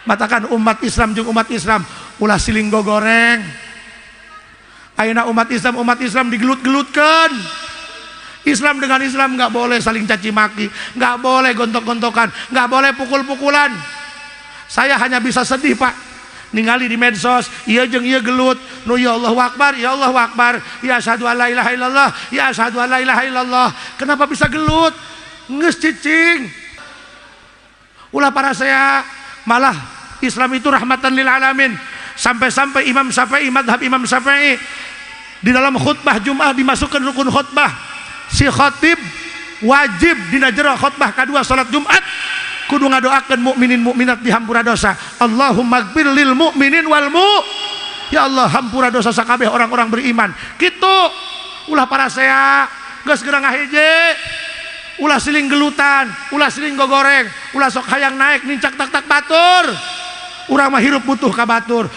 Matakan umat Islam jeung umat Islam ulah siling gogoreng. Ayeuna umat Islam digelut-gelutkeun. Islam dengan Islam nggak boleh saling caci maki, nggak boleh gontok-gontokan, nggak boleh pukul-pukulan. Saya hanya bisa sedih, Pak, ningali di medsos, iya jeung iya gelut, nu ya Allahu Akbar, ya Allahu Akbar, ya asyhadu alla ilaha illallah, ya asyhadu alla ilaha illallah. Kenapa bisa gelut? Geus cicing. Ulah para saya, malah Islam itu rahmatan lil alamin. Sampai-sampai Imam Syafi'i, madhab Imam Syafi'i, di dalam khutbah Jumat dimasukkan rukun khutbah. Si khatib wajib dina jero khutbah kedua salat Jumat kudu ngadoakeun mukminin mukminat dihampura dosa. Allahumma gfir lil mukminin wal mu. Ya Allah, hampura dosa sakabeh orang-orang beriman. Kitu ulah para saya geus geura ngahiji. Ulah siling gelutan, ulah siling gogoreng, ulah sok hayang naik nincak tak-tak batur. Urang mah hirup butuh ka batur.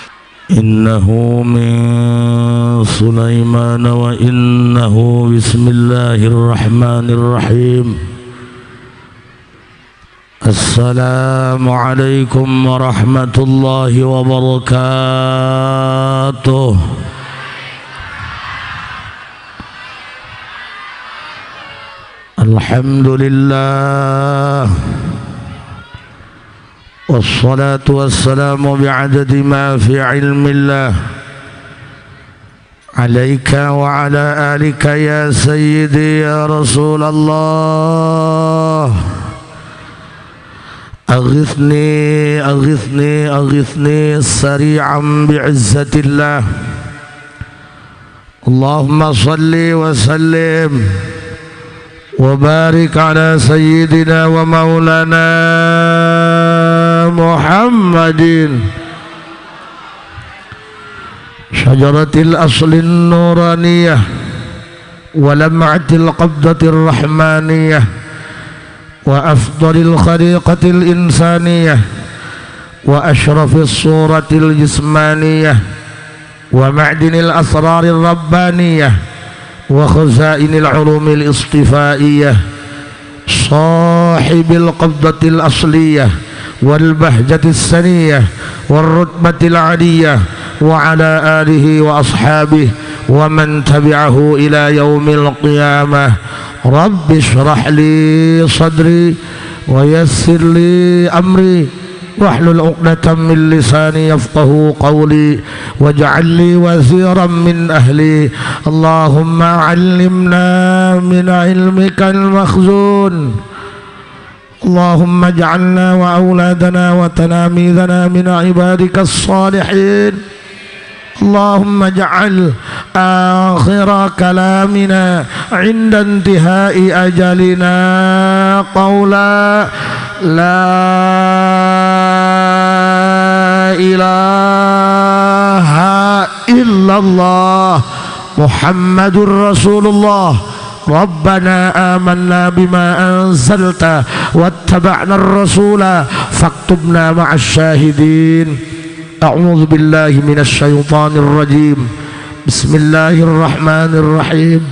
Innahu min Sulaiman wa innahu bismillahirrahmanirrahim. Assalamualaikum warahmatullahi wabarakatuh. Alhamdulillah. والصلاة والسلام بعدد ما في علم الله عليك وعلى آلك يا سيدي يا رسول الله. أغثني أغثني أغثني سريعا بعزة الله. اللهم صل وسلم وبارك على سيدنا ومولانا محمد شجرة الأصل النورانية ولمعة القبضة الرحمانية وأفضل الخليقة الإنسانية وأشرف الصورة الجسمانية ومعدن الأسرار الربانية وخزائن العلوم الاصطفائية صاحب القبضة الأصلية والبهجة السنية والرتبة العلية وعلى آله وأصحابه ومن تبعه إلى يوم القيامة. رب اشرح لي صدري ويسر لي أمري واحلل عقدة من لساني يفقه قولي واجعل لي وزيرا من أهلي. اللهم علمنا من علمك المخزون. اللهم اجعلنا وأولادنا وتلاميذنا من عبادك الصالحين. اللهم اجعل آخر كلامنا عند انتهاء أجلنا قولا لا إله إلا الله محمد رسول الله. ربنا آمنا بما أنزلت واتبعنا الرسول فاكتبنا مع الشاهدين. أعوذ بالله من الشيطان الرجيم. بسم الله الرحمن الرحيم.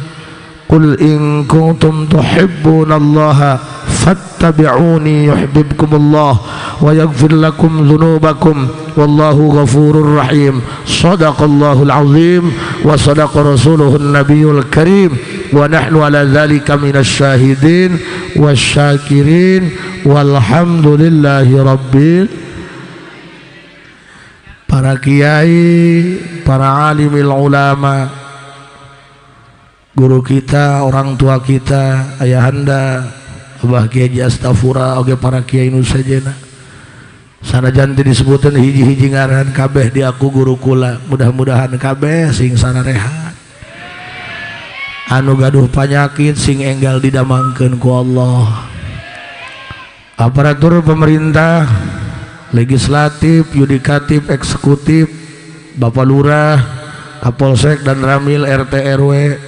قل إن كنتم تحبون الله فاتبعوني يحببكم الله ويغفر لكم ذنوبكم والله غفور رحيم. صدق الله العظيم وصدق رسوله النبي الكريم ونحن على ذلك من الشاهدين والشاكرين والحمد لله رب. Para kiai, para alimil ulama, guru kita, orang tua kita, ayahanda Abah Kiai Astafura, oge para kiai nu sejena. Sanajan teu disebutkeun hiji-hiji ngaran, kabeh diaku guru kula. Mudah-mudahan kabeh sing sararehat. Anu gaduh panyakit sing enggal didamangkeun ku Allah. Aparatur pemerintah, legislatif, yudikatif, eksekutif, Bapak Lurah, Kapolsek dan Ramil, RT RW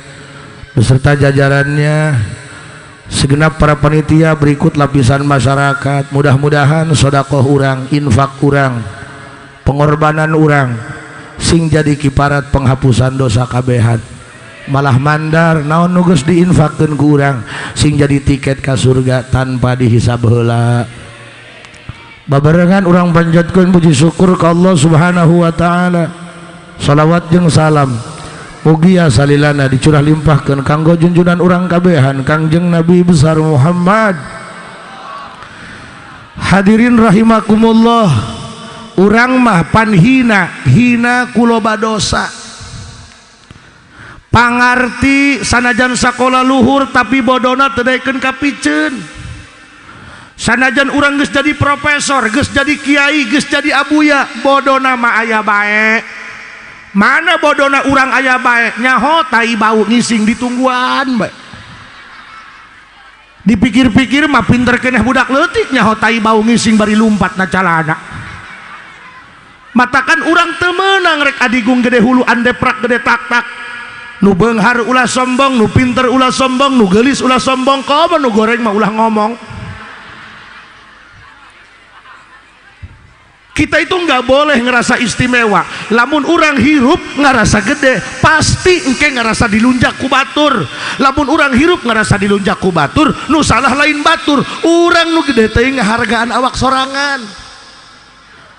beserta jajarannya, segenap para panitia, berikut lapisan masyarakat, mudah-mudahan sodakoh urang, infak urang, pengorbanan urang sing jadi kiparat penghapusan dosa kabehan. Malah mandar naon nu geus diinfakkeun ku urang sing jadi tiket ka surga tanpa dihisab heula. Babarengan urang panjatkeun puji syukur ka Allah Subhanahu wa taala. Salawat jeung salam mugia salilana dicurah limpahkeun kanggo junjunan urang kabehan Kangjeng Nabi besar Muhammad. Hadirin rahimakumullah, urang mah pan hina, hina ku loba dosa. Pangarti sanajan sakola luhur tapi bodona teu daekeun ka piceun. Sanajan urang geus jadi profesor, geus jadi kiai, geus jadi abuya, bodona mah aya bae. Mana bodona urang aya bae? Nyaho tai bau ngising ditungguan bae. Dipikir-pikir mah pinter keneh budak leutik nyaho tai bau ngising bari lumpat na calana. Matakan urang teu meunang rek adigung gede hulu andeprak gede tak-tak. Nu beunghar ulah sombong, nu pinter ulah sombong, nu geulis ulah sombong, komo nu goreng mah ulah ngomong. Kita itu nggak boleh ngerasa istimewa. Lamun urang hirup ngerasa gede, pasti engke ngerasa dilunjak ku batur. Lamun urang hirup ngerasa dilunjak ku batur, nu salah lain batur. Urang nu gede teh ngahargaan awak sorangan.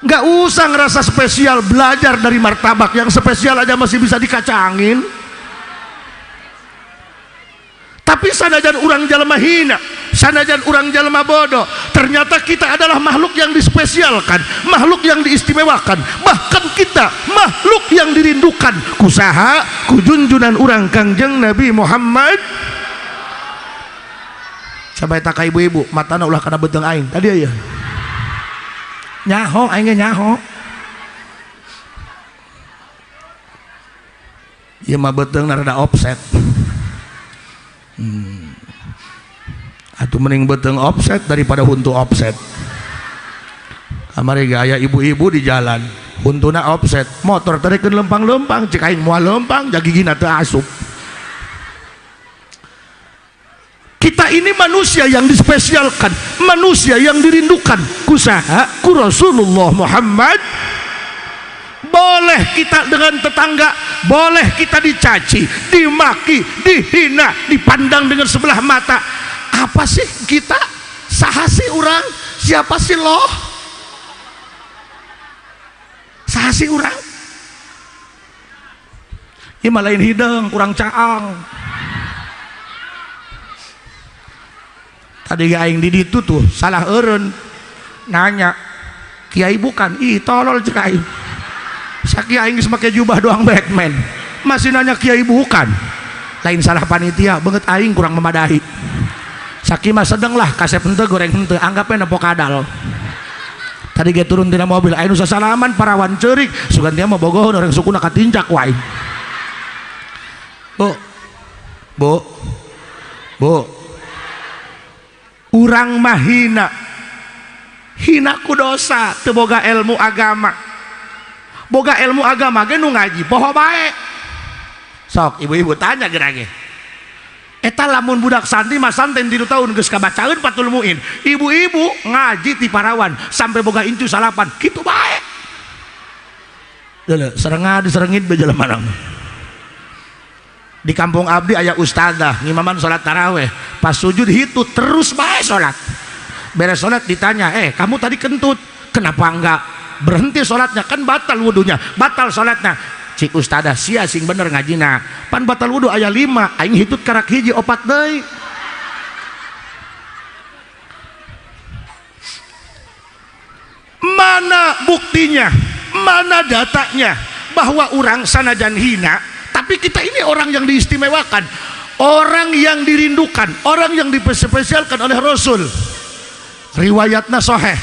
Nggak usah ngerasa spesial, belajar dari martabak yang spesial aja masih bisa dikacangin. Tapi sanajan urang jalma hina, sanajan urang jalma bodoh, ternyata kita adalah makhluk yang dispesialkan, makhluk yang diistimewakan, bahkan kita makhluk yang dirindukan. Kusaha kujunjunan urang Kangjeng Nabi Muhammad. Sampai tak ibu-ibu matana ulah kana beuteung aing. Tadi aya. Nyaho aing ge nyaho. Ieu mah beuteungna rada offset. Atuh mending beuteung offset daripada huntu offset. Kamari ge aya ibu-ibu di jalan, huntuna offset, motor tarekeun lempang-lempang, cek aing moal lempang, jagigina teu asup. Kita ini manusia yang dispesialkan, manusia yang dirindukan. Kusaha ku Rasulullah Muhammad. Boleh kita dengan tetangga, boleh kita dicaci, dimaki, dihina, dipandang dengan sebelah mata. Apa sih kita? Saha sih urang? Siapa sih loh? Saha sih urang? Ieu mah lain hideung, urang caang. Tadi aing di ditu tuh salah eureun nanya, kiai bukan? Ih tolol cek aing. Sakieu aing geus make jubah doang Batman. Masih nanya kiai bukan. Lain salah panitia, beungeut aing kurang memadahi. Sakieu mah sedeng lah, kasep henteu goreng henteu, anggapnya nempo kadal. Tadi ge turun tina mobil, aing nu sasalaman parawan ceurik, sugan dia mah bogoheun orang sukuna katincak wae. Bu. Bu. Bu. Urang mah hina. Hina ku dosa, teu boga ilmu agama. Boga ilmu agama ge nu ngaji poho bae. Sok ibu-ibu tanya geura ge. Eta lamun budak santri mah santen 3 tahun geus kabacaeun Fathul Muin. Ibu-ibu ngaji ti parawan sampai boga incu salapan, kitu bae. Deuleu serengah diserengit be jelema nang. Di kampung abdi aya ustadzah ngimaman salat taraweh, pas sujud hitut terus bae salat. Beres salat ditanya, kamu tadi kentut, kenapa enggak berhenti salatnya? Kan batal wudunya, batal salatnya. Cik ustadzah sia sing bener ngajina, pan batal wudu aya 5, aing hitut karak hiji opat deui. Mana buktinya, mana datanya bahwa urang sanajan hina, tapi kita ini orang yang diistimewakan, orang yang dirindukan, orang yang dispesialkan oleh Rasul. Riwayatna sahih,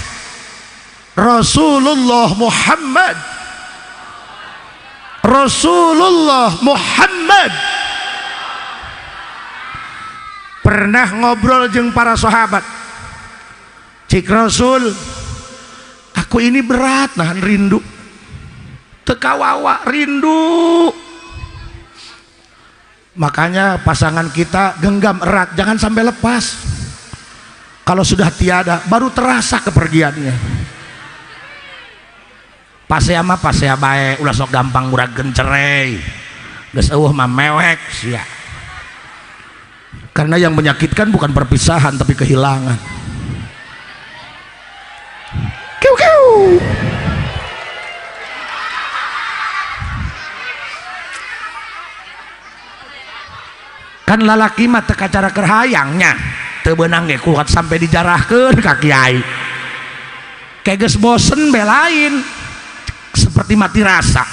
Rasulullah Muhammad, Rasulullah Muhammad pernah ngobrol jeung para sahabat. Cik Rasul, aku ini berat nahan rindu, tekawawa rindu. Makanya pasangan kita genggam erat, jangan sampai lepas. Kalau sudah tiada, baru terasa kepergiannya. Pasea mah pasea bae, ulah sok gampang muragkeun cerai. Geus eueuh mah mewek sia. Karena yang menyakitkan bukan perpisahan tapi kehilangan. Kan lalaki mah teu kacara keur hayangnya. Teu beunang ge kuat sampai dijarahkeun ka kiai. Kayak geus bosen be lain. Seperti mati rasa.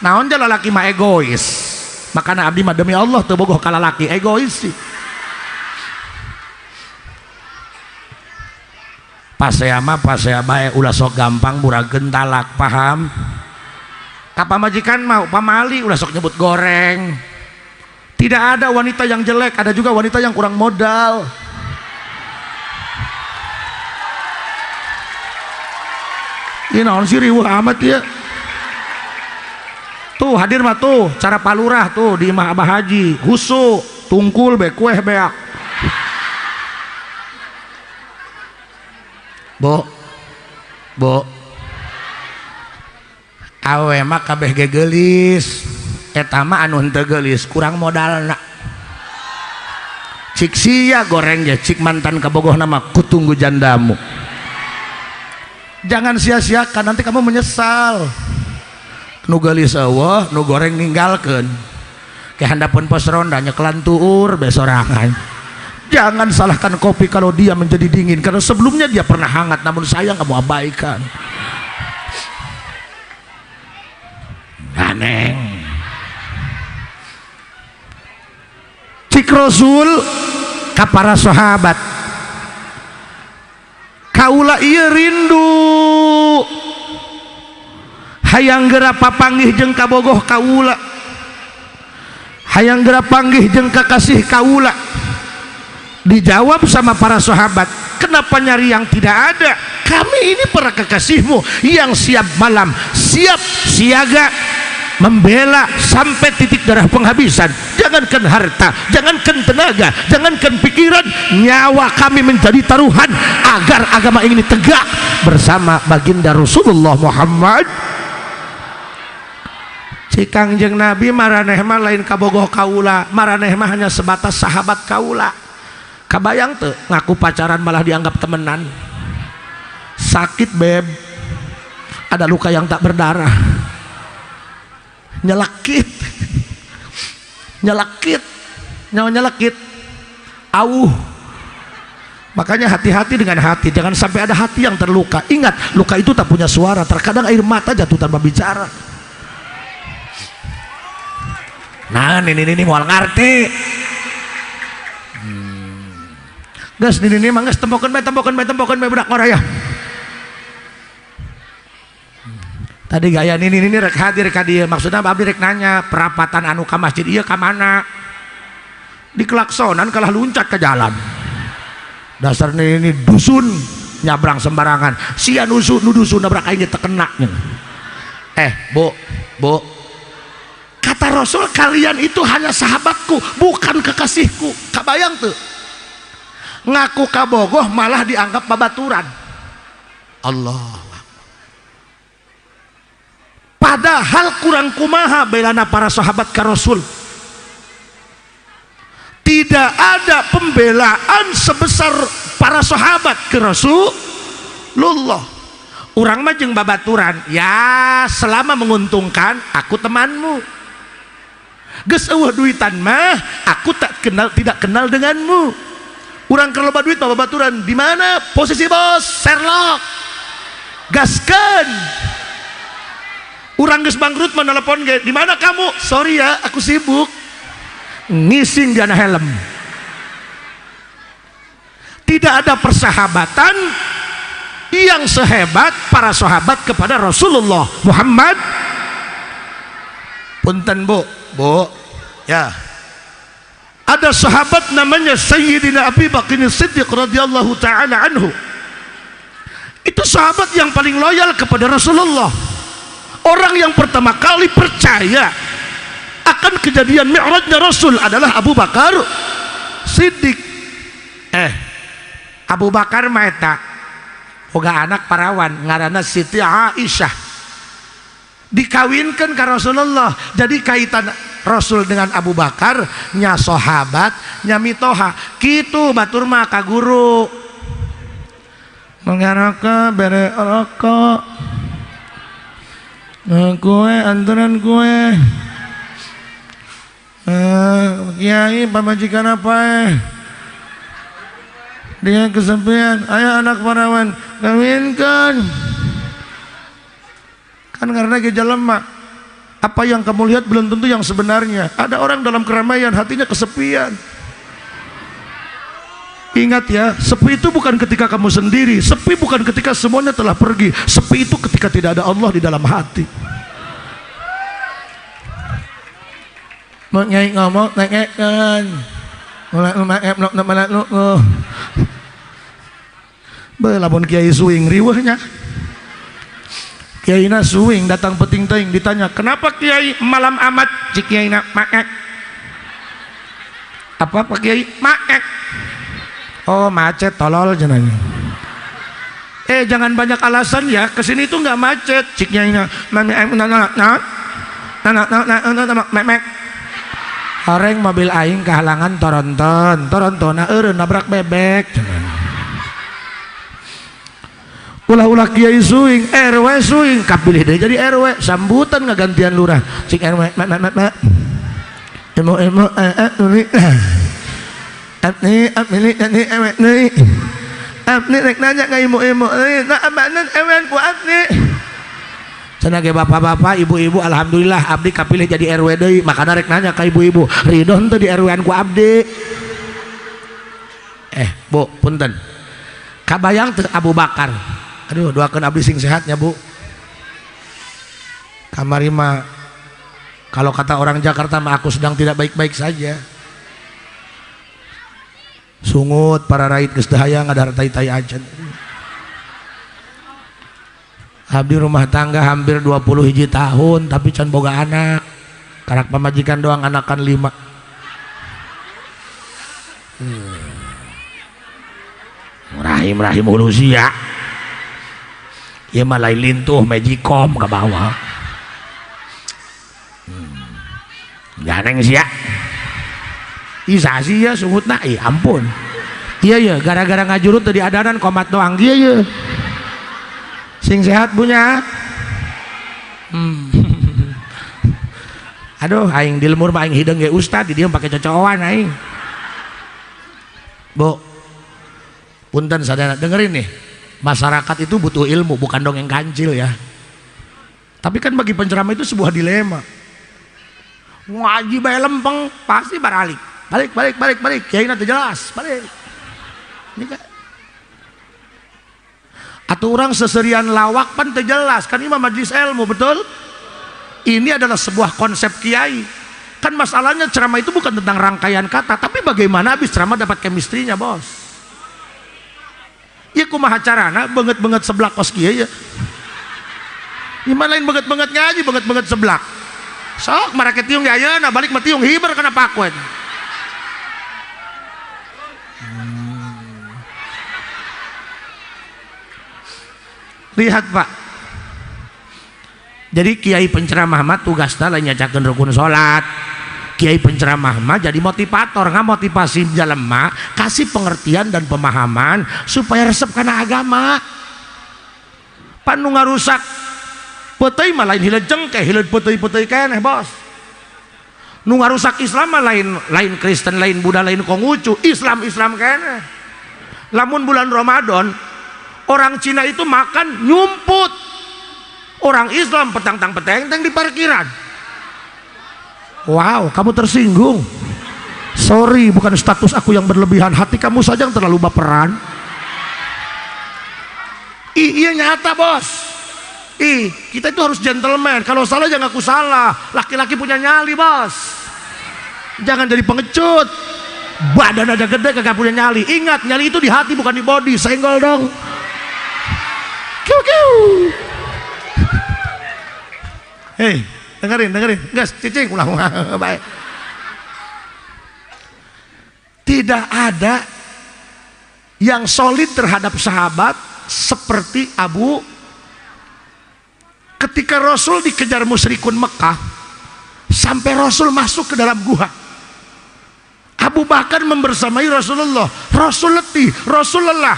Naon ja lalaki mah egois. Makana abdi mah demi Allah teu bogoh ka lalaki egois sih. Pasea mah pasea bae ulah sok gampang muragkeun talak, paham? Ka pamajikan mah pamali ulah sok nyebut goreng. Tidak ada wanita yang jelek, ada juga wanita yang kurang modal. Ini naon sih riweuh amat ya. Tuh hadir mah tuh cara palurah tuh di imah Abah Haji, husu, tungkul be kueh beak. Bo. Bo. Awe mah kabeh ge geulis. Eta mah anu henteu geulis kurang modalna. Cik sia goreng ge cik mantan kabogohna mah kutunggu jandamu. Jangan sia-siakan, nanti kamu menyesal. Nu geulis eueuh, nu goreng ninggalkeun. Ke handapeun pos ronda nyekelan tuur besorangan. Jangan salahkan kopi kalau dia menjadi dingin, karena sebelumnya dia pernah hangat, namun sayang kamu abaikan. Aneh. Cik Rasul ka para sahabat, kaula ieu rindu hayang geura papanggih jeung kabogoh kaula, hayang geura panggih jeung kakasih kaula. Dijawab sama para sahabat, kenapa nyari yang tidak ada? Kami ini para kekasihmu yang siap malam, siap siaga, membela sampai titik darah penghabisan. Jangankan harta, jangankan tenaga, jangankan pikiran, nyawa kami menjadi taruhan agar agama ini tegak bersama baginda Rasulullah Muhammad. Cikang jeung Nabi maraneh mah lain kabogoh kaula, maraneh mah hanya sebatas sahabat kaula. Kabayang teu ngaku pacaran malah dianggap temenan. Sakit beb, ada luka yang tak berdarah. Nyelekit, nyelekit, nyawa nyelekit, auh. Makanya hati-hati dengan hati, jangan sampai ada hati yang terluka. Ingat, luka itu tak punya suara, terkadang air mata jatuh tanpa bicara. Nah, ini moal ngarti. Geus ini mah geus tempokeun bae, tempokeun bae, tempokeun bae budak ngora ya. Tadi gaya nini rek hadir ka dieu, maksudna abdi rek nanya perapatan anu ka masjid ieu ka mana? Dikelaksonan kalah luncat ke jalan. Dasar nini dusun nyabrang sembarangan. Sia nusu nu dusun nabrak aing tekena. Bu, bu. Kata Rasul, kalian itu hanya sahabatku, bukan kekasihku. Kabayang tuh. Ngaku kabogoh malah dianggap babaturan. Allah. Padahal kurang kumaha belana para sahabat ka Rasul. Tidak ada pembelaan sebesar para sahabat ke Rasulullah. Urang mah jeung babaturan, ya selama menguntungkan aku temanmu. Geus eueuh duitan mah aku tak kenal, tidak kenal denganmu. Urang keur loba duit mah babaturan, di mana posisi bos? Sherlock. Gaskeun. Urang geus bangkrut mah nelpon ge, di mana kamu? Sorry ya, aku sibuk. Ngising dina helm. Tidak ada persahabatan yang sehebat para sahabat kepada Rasulullah Muhammad. Punten bu, bu, ya. Ada sahabat namanya Sayyidina Abi Bakar Siddiq radhiyallahu taala anhu. Itu sahabat yang paling loyal kepada Rasulullah. Orang yang pertama kali percaya akan kejadian Mi'rajnya Rasul adalah Abu Bakar Siddiq. Abu Bakar mah eta boga anak parawan ngaranna Siti Aisyah. Dikawinkan ke Rasulullah. Jadi kaitan Rasul dengan Abu Bakar nya sahabat nya mitoha. Kitu batur mah ka guru. Mengaraka bere rokok. Kue antaran kue. Kiai pamajikan apa eh? Dia kesepian, ayo anak parawan kawinkan. Kan karena gejala lemah. Apa yang kamu lihat belum tentu yang sebenarnya. Ada orang dalam keramaian hatinya kesepian. Ingat ya, sepi itu bukan ketika kamu sendiri, sepi bukan ketika semuanya telah pergi, sepi itu ketika tidak ada Allah di dalam hati. Mau nyai ngomong kan. Lamun kiai suing riweuhnya. Kiaina suing datang peting teuing ditanya, "Kenapa kiai malam amat?" Cik kiaina maek. Apa Pak Kiai? Maek. Oh, macet tolol jenanya. Jangan banyak alasan ya, kesini itu nggak macet. Cik kiaina mek. Horeng mobil aing kehalangan toronton, torontona eureun nabrak bebek. Ulah-ulah kiai suing, RW suing, kapilih deui jadi RW, sambutan ngagantian lurah. Cik RW mek mek mek mek. Emo emo uli. Abni abni abni ewe deui. Abni rek nanya ka ibu-ibu, nah abanan ewen ku abni. Cenah ge bapak-bapak, ibu-ibu, alhamdulillah abdi kapilih jadi RW deui, makana rek nanya ka ibu-ibu, ridho henteu di RW-an ku abdi. Bu, punten. Kabayang teu Abu Bakar. Aduh, doakeun abdi sing sehatnya, Bu. Kamari mah kalau kata orang Jakarta mah aku sedang tidak baik-baik saja. Sungut para rait geus teu hayang ngadahar tai-tai acan. Abdi rumah tangga hampir 20 hiji tahun tapi can boga anak. Karak pamajikan doang anakan 5. Rahim rahim ulusia. Ieu mah lain lintuh magicom ke bawah. Ganeng sia. Isa sia sungutna ih ampun. Iya ya gara-gara ngajurut teu diadanan komat doang ieu ye. Sing sehat punya. Aduh aing di lemur mah aing hideung ge ustad di dieu pake cocoan aing. Bu. Punten sadayana dengerin nih. Masyarakat itu butuh ilmu bukan dongeng kancil ya. Tapi kan bagi penceramah itu sebuah dilema. Ngaji bae lempeng pasti baralik. Balik balik balik balik kiai teu jelas, balik. Ini kan atau orang seserian lawak pan teu jelas kan ini mah majelis ilmu betul. Ini adalah sebuah konsep kiai. Kan masalahnya ceramah itu bukan tentang rangkaian kata, tapi bagaimana habis ceramah dapat chemistry-nya, bos. Ya kumaha carana banget-banget seblak kos kieu ya. Gimana lain banget-banget ngaji, banget-banget seblak. Sok marake tiung ge ayeuna balik mah tiung hiber kana pakuen. Lihat Pak. Jadi kiai penceramah mah tugasna lain nyacakeun rukun salat. Kiai penceramah mah jadi motivator, ngamotivasi jelema, kasih pengertian dan pemahaman supaya resep kana agama. Pan nu ngarusak peuteuy mah lain hileud jengkeh, hileud peuteuy-peuteuy keneh, bos. Nu ngarusak Islam mah lain lain Kristen, lain Buddha, lain Konghucu, Islam Islam keneh. Lamun bulan Ramadan orang Cina itu makan nyumput. Orang Islam petang-tang peteng-teng di parkiran. Wow, kamu tersinggung. Sorry, bukan status aku yang berlebihan, hati kamu saja yang terlalu baperan. Ih, iya nyata, bos. Ih, kita itu harus gentleman. Kalau salah jangan aku salah. Laki-laki punya nyali, bos. Jangan jadi pengecut. Badan aja gede kagak punya nyali. Ingat, nyali itu di hati bukan di body. Senggol dong. Kiu kiu. Hei, dengerin, dengerin. Gas, cicing ulah baik. Tidak ada yang solid terhadap sahabat seperti Abu. Ketika Rasul dikejar musyrikun Mekah, sampai Rasul masuk ke dalam gua. Abu Bakar membersamai Rasulullah. Rasul letih, Rasul lelah.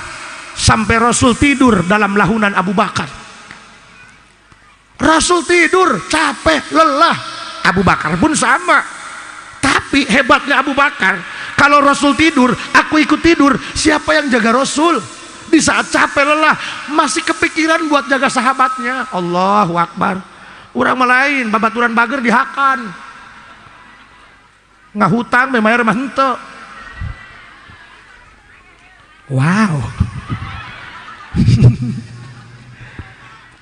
Sampai Rasul tidur dalam lahunan Abu Bakar. Rasul tidur capek lelah, Abu Bakar pun sama. Tapi hebatnya Abu Bakar, kalau Rasul tidur aku ikut tidur. Siapa yang jaga Rasul di saat capek lelah masih kepikiran buat jaga sahabatnya? Allahu Akbar. Urang lain babaturan bager dihakan, ngahutang membayar mah henteu. Wow.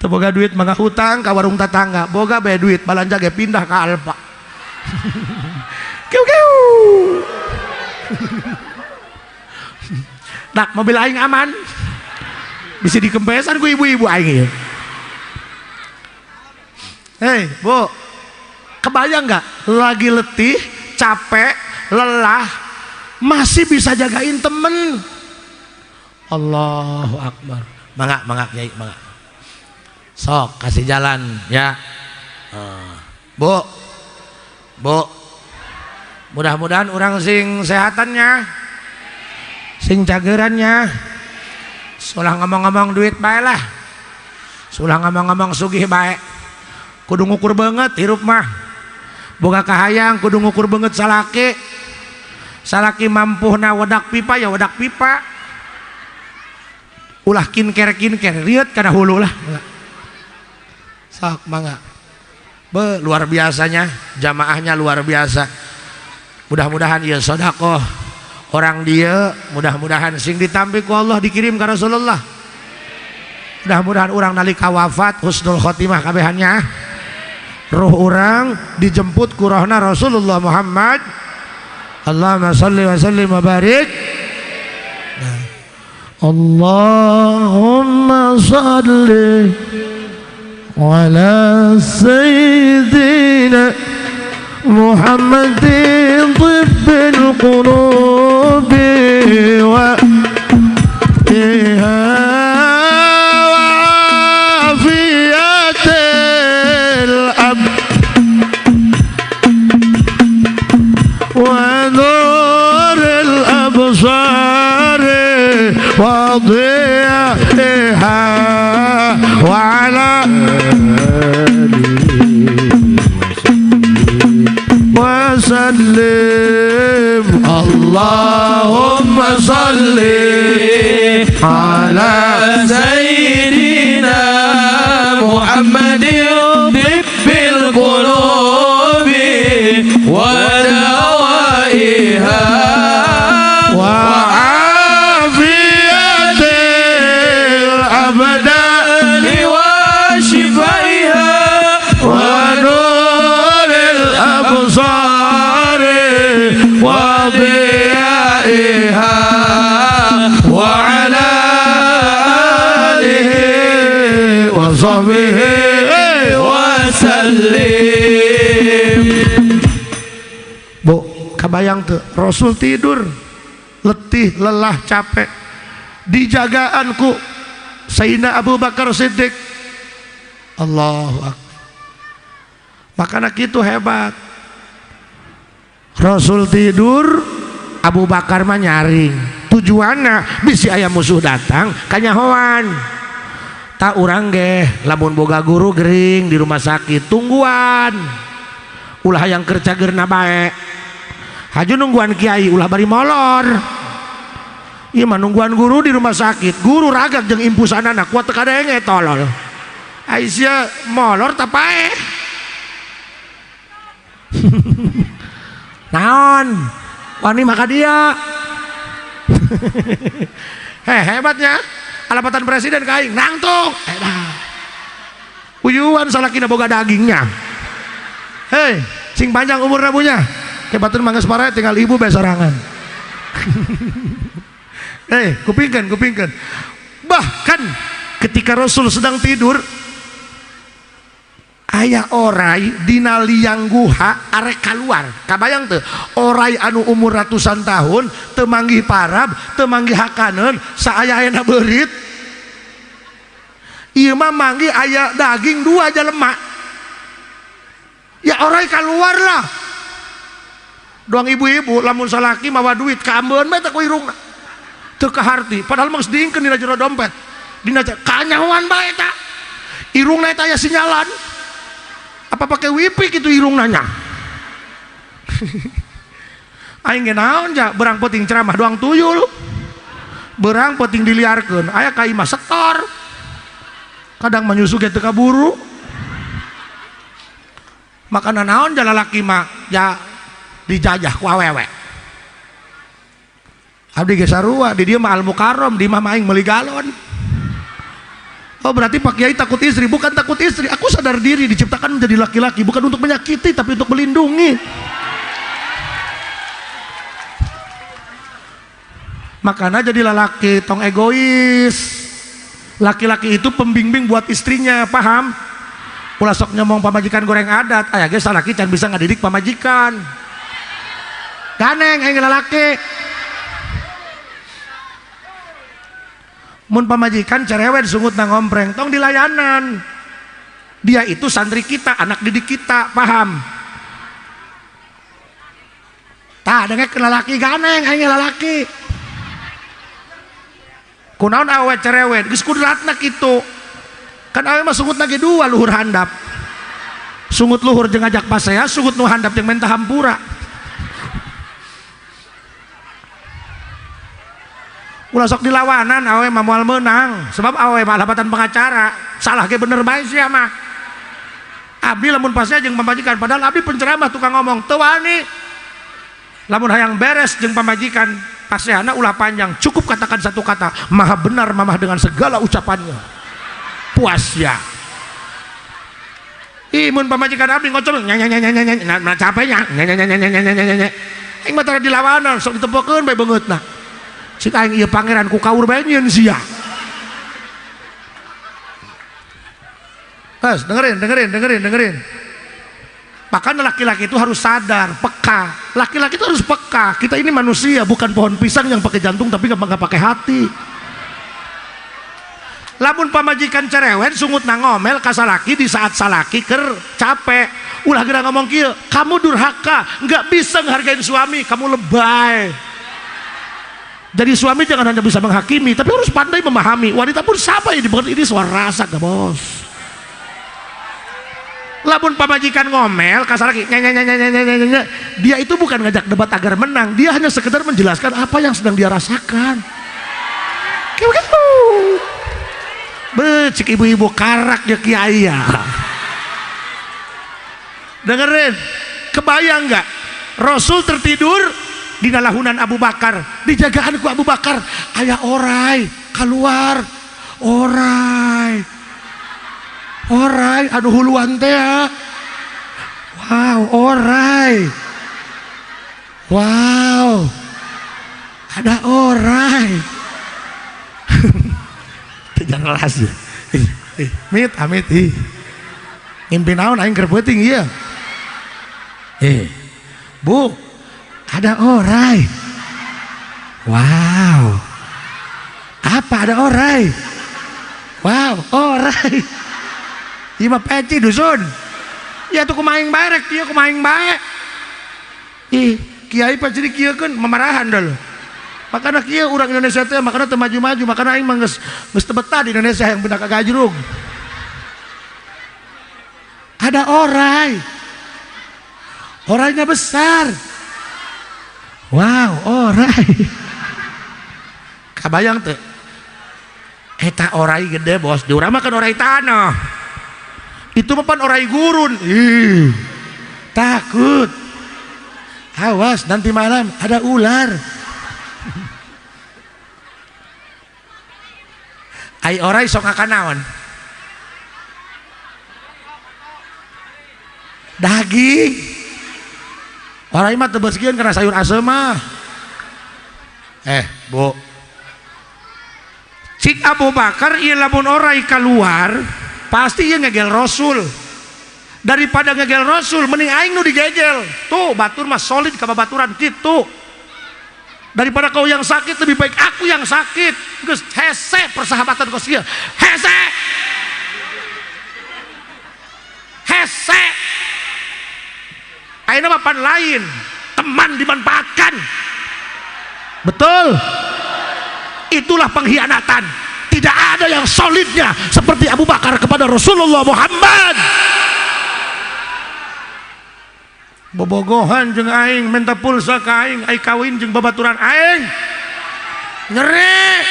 Teu boga duit mah ngahutang ka warung tatangga, boga bae duit balanja ge pindah ka Alfa. Kiu kiu. Nah, mobil aing aman. Bisa dikempesan ku ibu-ibu aing ieu. Hei, Bu. Kebayang nggak? Lagi letih, capek, lelah, masih bisa jagain temen. Allahu Akbar. Mangga, mangga, Kiai, mangga. Sok, kasih jalan ya. Bu. Bu. Mudah-mudahan orang sing sehatannya, sing cagerannya. Sulah ngomong-ngomong duit bae lah. Sulah ngomong-ngomong sugih bae. Kudu ngukur banget hirup mah. Boga kahayang kudu ngukur banget salaki. Salaki mampuhna wedak pipa ya wedak pipa. Ulah kinker-kinker rieut kana hulu lah. Sok mangga. Be, luar biasanya jamaahnya luar biasa. Mudah-mudahan ya sedekah orang dia, mudah-mudahan sing ditampi ku Allah dikirim ke Rasulullah. Mudah-mudahan orang nalika wafat husnul khotimah kabehannya. Ruh orang dijemput ku rohna Rasulullah Muhammad. Allahumma salli wa sallim wa barik. Nah. Allahumma salli ala sayyidina Muhammadin tibbil qulubi wa iha wa afiyatil ab wa nuril absari wa dhiya'iha wa ala وسلم. اللهم صل على سيدنا محمد طب القلوب ودوائها وعافية الأبدان وشفائها ونور الأبصار وضيائها وعلى آله وصحبه وسلم. Bu, kebayang tuh Rasul tidur letih lelah capek dijagaanku Sayyidina Abu Bakar Siddiq. Allahu Akbar. Makanya gitu hebat. Rasul tidur, Abu Bakar mah nyaring. Tujuannya bisi aya musuh datang kanyahoan. Tak urang ge lamun boga guru gering di rumah sakit tungguan. Ulah yang kerja gerna bae. Haju nungguan kiai ulah bari molor. Ieu mah nungguan guru di rumah sakit, guru ragak jeung impusanana kuat teu kadenge tolol. Aisyah molor ta pae. Naon wani maka dia. Heh, hebatnya alapatan presiden ka aing nangtung. Uyuan salakina boga dagingnya. Hei, sing panjang umurna punya. Kebatun mangges parah tinggal ibu bae sorangan. Hei, kupingkeun, kupingkeun. Bahkan ketika Rasul sedang tidur, aya orai dina liang guha arek kaluar. Kabayang teu? Orai anu umur ratusan tahun teu manggih parab, teu manggih hakaneun, saaya-ayana beurit. Ieu mah manggih aya daging dua jelema. Ya orai kaluar lah. Doang ibu-ibu lamun salaki mawa duit kaambeun bae teh ku irungna. Teu kaharti, padahal mah geus diingkeun dina jero dompet. Dina kanyahoan bae eta. Irungna eta aya sinyalan. Apa pakai wifi gitu irungna nya? Aing ge naon ja berang peuting ceramah doang tuyul. Berang peuting diliarkeun, aya ka imah setor. Kadang menyusu ge teu kaburu. Makana naon ja lalaki mah ja dijajah ku awewe. Abdi ge sarua, di dieu mah Al Mukarram, di imah mah aing meuli galon. Oh berarti Pak Kiai takut istri, bukan takut istri. Aku sadar diri diciptakan menjadi laki-laki bukan untuk menyakiti tapi untuk melindungi. Makanya jadi lelaki tong egois. Laki-laki itu pembimbing buat istrinya, paham? Ulah sok nyomong pamajikan goreng adat, aya ge salaki can bisa ngadidik pamajikan. Ganeng aing lalaki. Mun pamajikan cerewet sungut na ngompreng, tong dilayanan. Dia itu santri kita, anak didik kita, paham? Tah dengek lalaki ganeng aing lalaki. Kunaon awewe cerewet, geus kudratna kitu. Kan awewe mah sungut lagi dua luhur handap. Sungut luhur jeung ngajak pasea, sungut nu handap jeung menta hampura. Ulah sok dilawanan awewe mah moal meunang, sebab awewe mah lapatan pengacara, salah ge bener bae sia mah. Abdi lamun pasea jeung pamajikan, padahal abdi penceramah tukang ngomong, teu wani. Lamun hayang beres jeung pamajikan, paseana ulah panjang, cukup katakan satu kata, maha benar mamah dengan segala ucapannya. Puas ya. Ih mun pamajikan abdi ngocol nya nya nya nya nya nya capek nya nya nya nya nya nya nya nya. Aing mah tara dilawanan, sok ditempokeun bae beungeutna. Cik aing ieu pangeran ku kaur bae nyieun sia. Terus dengerin, dengerin, dengerin, dengerin. Bahkan laki-laki itu harus sadar, peka. Laki-laki itu harus peka. Kita ini manusia, bukan pohon pisang yang pakai jantung tapi nggak pakai hati. Lamun pamajikan cerewet sungut na ngomel ka salaki di saat salaki ker capek. Ulah geura ngomong kieu, kamu durhaka, nggak bisa ngehargain suami, kamu lebay. Jadi suami jangan hanya bisa menghakimi, tapi harus pandai memahami. Wanita pun sama ya, dimengerti ini suara rasa gak bos. Lamun pamajikan ngomel kasar lagi, nya, dia itu bukan ngajak debat agar menang, dia hanya sekedar menjelaskan apa yang sedang dia rasakan. Kayak begitu. Becik ibu-ibu karak ya kiai ya. Dengerin, kebayang nggak? Rasul tertidur di lahunan Abu Bakar, dijagaan ku Abu Bakar, ayah orai keluar, orai, orai, aduh huluan teh ya. Wow, orai, wow, ada orai. Jelas ya. Mit, amit, ih. Ngimpi naon aing keur peuting ieu. Bu, ada orai. Wow. Apa ada orai? Wow, orai. Ieu mah peci dusun. Ya tuh kumaha bae rek ieu kumaha bae. Ih, kiai pasti dikieukeun mamarahan dah. Makana kieu urang Indonesia teh makana teu maju-maju, makana aing mah geus teu betah di Indonesia yang pindah ka Gajrung. Ada orai. Orangnya besar. Wow, orai. Kabayang teu? Eta orai gede bos, di urang mah kan orai tanah. Itu mah pan orai gurun. Ih, takut. Awas nanti malam ada ular. Ai orai sok ngakan naon? Daging. Orai mah teu beuskeun kana sayur asem mah. Bu. Cik Abu Bakar ieu lamun orai keluar, pasti ieu ngegel Rasul. Daripada ngegel Rasul, mending aing nu digegel. Tuh, batur mah solid ka babaturan kitu. Daripada kau yang sakit, lebih baik aku yang sakit. Geus hese persahabatan kos ieu. Hese. Hese. Ayeuna mah pan lain, teman dimanfaatkan. Betul. Itulah pengkhianatan. Tidak ada yang solidnya seperti Abu Bakar kepada Rasulullah Muhammad. Bobogohan jeung aing minta pulsa ka aing, aing kawin jeung babaturan aing. Nyeri.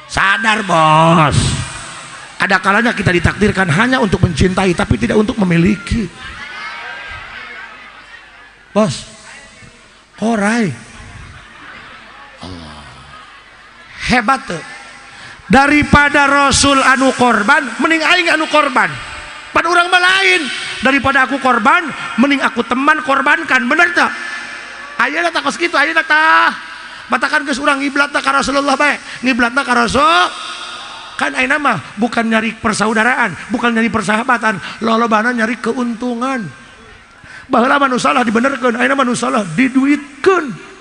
Sadar bos. Ada kalanya kita ditakdirkan hanya untuk mencintai tapi tidak untuk memiliki. Bos, orai. Allah. Hebat tuh. Daripada Rasul anu korban, mending aing anu korban. Pan urang mah lain. Daripada aku korban, mending aku teman korbankan. Bener tak? Ayeuna tah kos kitu, ayeuna tah. Matakan geus urang ngiblatna ka Rasulullah bae. Ngiblatna ka Rasul. Kan ayeuna mah bukan nyari persaudaraan, bukan nyari persahabatan, lolobana nyari keuntungan. Baheula mah nu salah dibenerkeun, ayeuna mah nu salah diduitkeun.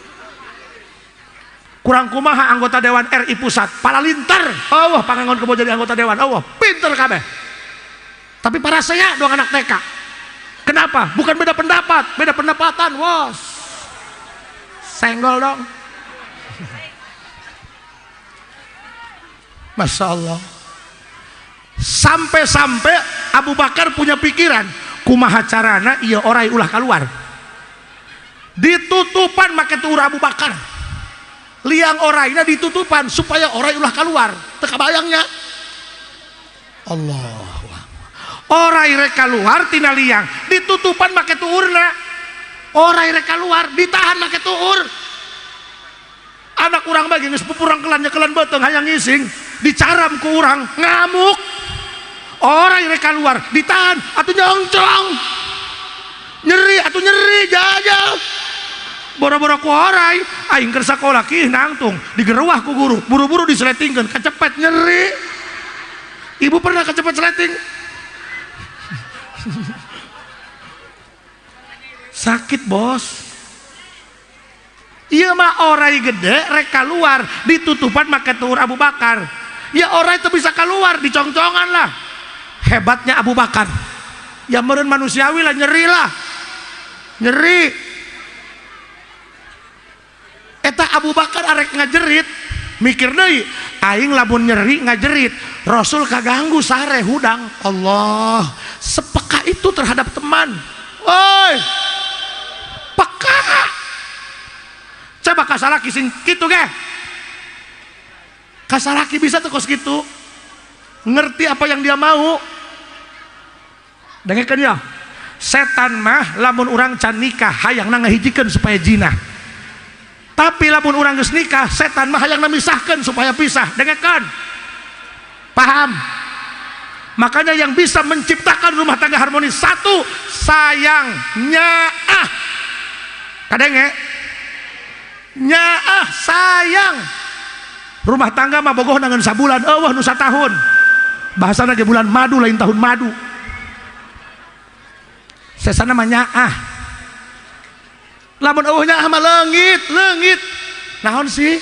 Kurang kumaha anggota dewan RI pusat, palalintar. Allah pangangon kebo jadi anggota dewan. Allah pinter kabeh. Tapi para saya doang anak TK. Kenapa? Bukan beda pendapat, beda pendapatan, bos. Senggol dong. Masya Allah. Sampai-sampai Abu Bakar punya pikiran, kumaha carana ieu orai ulah keluar. Ditutupan make tuur Abu Bakar. Liang oraina ditutupan supaya orai ulah keluar. Teu kabayangnya. Allah. Orai rek keluar tina liang, ditutupan make tuurna. Orai rek keluar ditahan make tuur. Anak urang mah geus pupurang kelan nyekelan beuteung hayang ngising, dicaram ku urang ngamuk. Orai rek keluar ditahan atuh nyongcong. Nyeri atuh nyeri jajal. Boro-boro ku orai, aing keur sakola kih nangtung, digeruah ku guru, buru-buru diseletingkeun, kacepet nyeri. Ibu pernah kecepet seleting? Sakit bos. Iya mah orai gede rek keluar ditutupan make tuur Abu Bakar. Ya orai itu bisa keluar dicongcongan lah. Hebatnya Abu Bakar. Ya meureun manusiawi lah, nyeri lah. Nyeri. Eta Abu Bakar arek ngajerit, mikir deui, aing lamun nyeri ngajerit, Rasul kaganggu sare hudang. Allah, sepeka itu terhadap teman. Woi. Peka. Coba kasalaki sing kitu ge. Kasalaki bisa tuh kos kitu. Ngerti apa yang dia mau. Dengekeun ya. Setan mah lamun urang can nikah hayangna ngahijikeun supaya jinah. Tapi lamun urang geus nikah, setan mah hayangna misahkeun supaya pisah. Dengekeun. Paham? Makanya yang bisa menciptakan rumah tangga harmonis satu, sayang, nyaah. Kadenge? Nyaah, sayang. Rumah tangga mah bogoh nangan sabulan, eueuh nu satahun. Bahasana ge bulan madu lain tahun madu. Sesana mah nyaah. Lamun eueuh nyaah mah leungit, leungit. Naon sih?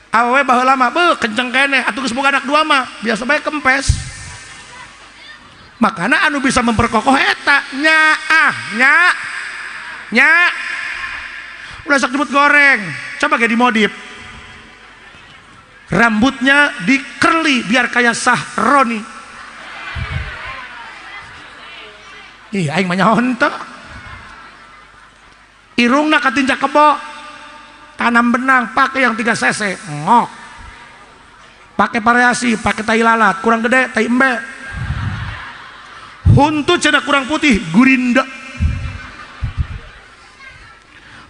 Awewe baheula mah beuh kenceng keneh atuh geus boga anak dua mah, biasa bae kempes. Makana anu bisa memperkokoh eta nyaah, nya nya. Ulah sok jemput goreng, coba ge dimodif. Rambutnya dikerli biar kayak Sahroni. Ih, aing mah nyaho henteu. Irungna katinjak kebo, tanam benang, pakai yang 3 cc, ngok. Pakai variasi, pakai tai lalat, kurang gede, tai embe. Huntu cenah kurang putih, gurinda.